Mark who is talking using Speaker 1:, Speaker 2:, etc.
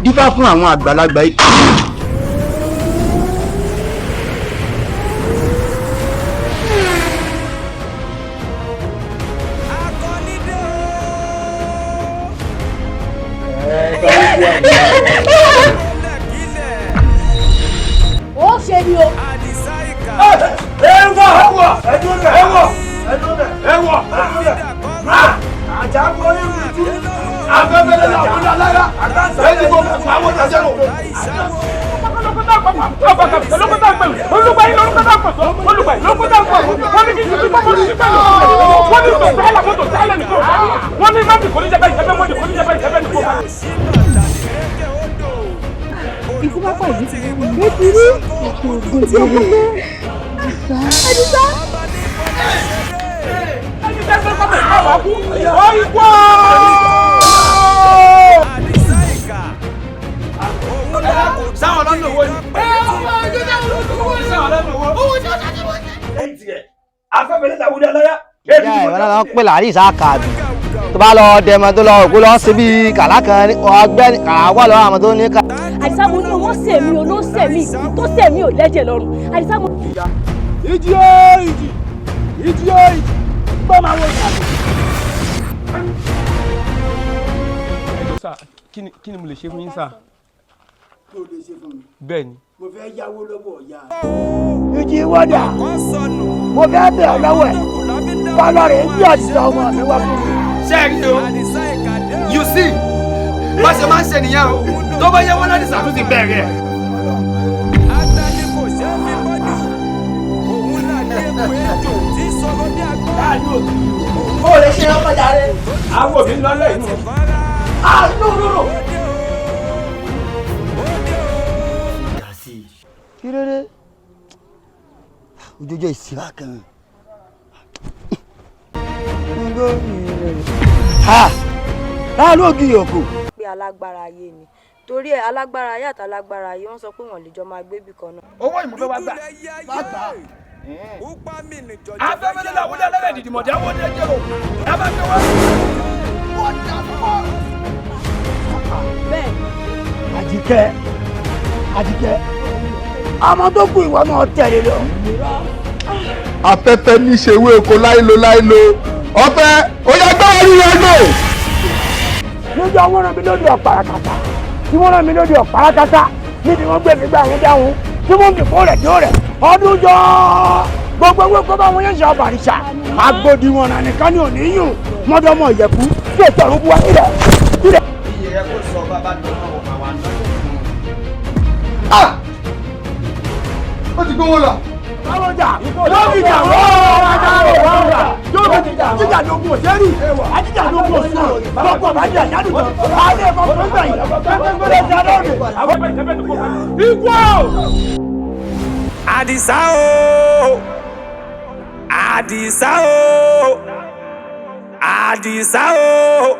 Speaker 1: Dífá fún àwọn àgbàlagbà yìí.
Speaker 2: Ó ṣe ni o.
Speaker 3: Ẹ wọ, ẹ wọ, ẹ wọ, ẹ wọ, àjàgbọ́ orí afẹ́fẹ́ lẹ́nu àwọn alára ẹni tó fún àwọn ọ̀dàjẹ́ lò.
Speaker 2: Ikú bá pàdé kékeré ògùn tí ó kún lé. Àdìsá.
Speaker 3: Ẹni tẹ́sán kọ́mẹ̀ káwá kú. Ó ikú sáwọn lọ́nà owó ni. Sáwọn lọ́nà owó. Afẹ́fẹ́ lẹ́ta wúlé aláyá.
Speaker 4: Ìyá ẹ̀ wọn náà pè láàrin ìsáàkàbì tó bá lọ dẹmọ tó lọ òkú lọ síbi kàlá kan ọgbẹ́ni kàlá wà lọ́wọ́ àwọn tó ní ká.
Speaker 2: Àdìsá mo ní owó sèmi o ló sèmi tó sèmi ò lẹ́jẹ̀ lọ́rùn. Àdìsá mo.
Speaker 3: Ìjì ó ìjì, ìjì ó ìjì, gbọ́ máa wọ ìsàlẹ̀.
Speaker 5: Ẹ jọ̀ọ́ sà, kí ni mo lè ṣe fún yín sà?
Speaker 1: Tó lè ṣe fún mi?
Speaker 5: Bẹ́ẹ̀ ni.
Speaker 1: Mo fẹ́ yáwó lọ́wọ́ ọ̀yá. Ìjì wọ́dà, mo fẹ́ bẹ̀ ọ́ lọ́wọ́ ẹ̀ kọ́lọ́ rẹ̀ ń bí ọ̀sán ọmọ mi wá fún mi.
Speaker 6: Ṣé ẹ rí o, you see, bá ṣe máa ń ṣe nìyẹn o, tó bá yẹ wọn láti ṣàtúntì bẹ̀rẹ̀.
Speaker 3: Ó lè ṣe ọmọ jàre. Àwọn òbí ń lọ lẹ́yìn. Ah, no, no, no.
Speaker 4: Kí ló dé? Ojoojó ìsìnbá kan. Láàánú ògì òkú.
Speaker 7: Pé alágbára ayé ni, torí ẹ alágbára ayé àtàlágbára ayé wọ́n sọ pé wọ́n lè jọ máa gbé ibì kan náà.
Speaker 3: Owó ìmọ̀fẹ́ wa gbà. Wá gbà. Afẹ́fẹ́ lẹ́la wọlé ẹlẹ́rẹ̀ dìdìmọ̀dé àwọn ọdẹ jẹ́ o. Ẹ bá gbé wá.
Speaker 1: Àjíkẹ́, Àjíkẹ́, ọmọ tó kú ìwọ náà tẹ̀lé lọ.
Speaker 8: Afẹ́fẹ́ ní ṣe ewé oko láìlo láìlo ọ̀fẹ́ ó yá gbára rí ẹ lò.
Speaker 1: Níjọ́ wọ́n rán mi lórí ọ̀pàràkàtà tí wọ́n rán mi lórí ọ̀pàràkàtà níbi wọ́n gbé mi gbà wọ́n dáhùn tí wọ́n fi kó rẹ̀ dó rẹ̀ ọdún jọ gbogbo ewé kó bá wọn yẹn ṣe ọ̀bàrìṣà agbódi wọn náà nìkan ní òní yùn mọ́dọ́mọ́ ìyẹ̀kú tí ètò ọ̀run bu wá sílẹ̀ sílẹ̀.
Speaker 6: Iye rẹ kò sọ bàbá tó náà wọ̀ máa wà náà.
Speaker 8: Ó ti gbówó lọ.
Speaker 1: Báwọ̀jà lókìjà wọ́ọ̀rọ̀ jíjà ní ogun òsèrì ajíjà ní ogun òsùn lọ́pọ̀ bá jà jádùn tán alẹ́ ẹ̀kọ́ tó ń gbẹ̀yìn pẹ́pẹ́pẹ́ ti adóòdè.
Speaker 3: Ikú o.
Speaker 9: Àdìsá o, Àdìsá o, Àdìsá o.